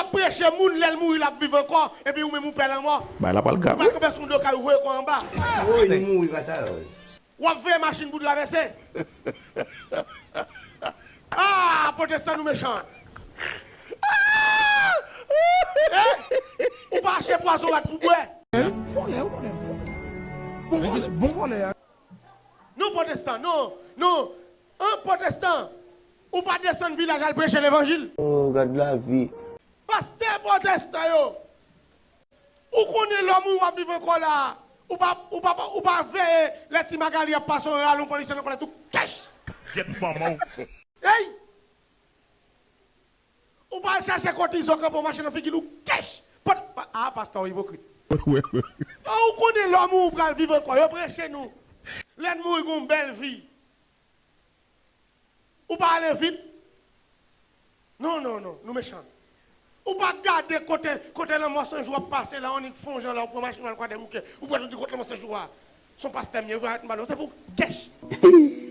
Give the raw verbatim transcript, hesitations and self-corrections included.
Ap preche moun, lè l mouri, l ap viv ankò, epi ou menm ou pè lanmò. Bagay la pral grav, wi. Ou pral kanpe sou do kay ou voye kò anba. Woy, nou mouri pa sa yo. W ap veye machin pou travèse. Ah, pwotestan nou mechan. Eh? Ou pa achte pwazon rat pou bwè. Vòlè, ou konnen vòlè. Bon vòlè, bon vòlè a. Non, pwotestan, non, non. An pwotestan, ou pa desann vilaj al preche levanjil. Oh, gad lavi. Pastè pwotestan yo, ou konnen lè w mouri w ap viv ankò la. Ou pa, ou pa, ou pa veye lè Ti Magali ap pase yon ralon polisye nan kòlèt ou kèch. Gyèt manman w. Ey! Ou pa al chache kot Izo kanpe w mache nan figi l ou kèch. Pot, pa, ah, pastè w ipokrit. Ah, ou konnen lè w mouri w pral viv ankò. Yo preche nou. Lè n mouri gon bèl vi. Ou pa ale vit. Non, non, non, nou mechan. Ou pa gade kote, kote Lanmò Senjou ap pase la, annik fè yon jan la, ou pran machin ou al Kwadèboukè. Ou pran tout kote Lanmò Senjou a. Se yon pastè m ye, vre, arèt m pale w, se pou kèch.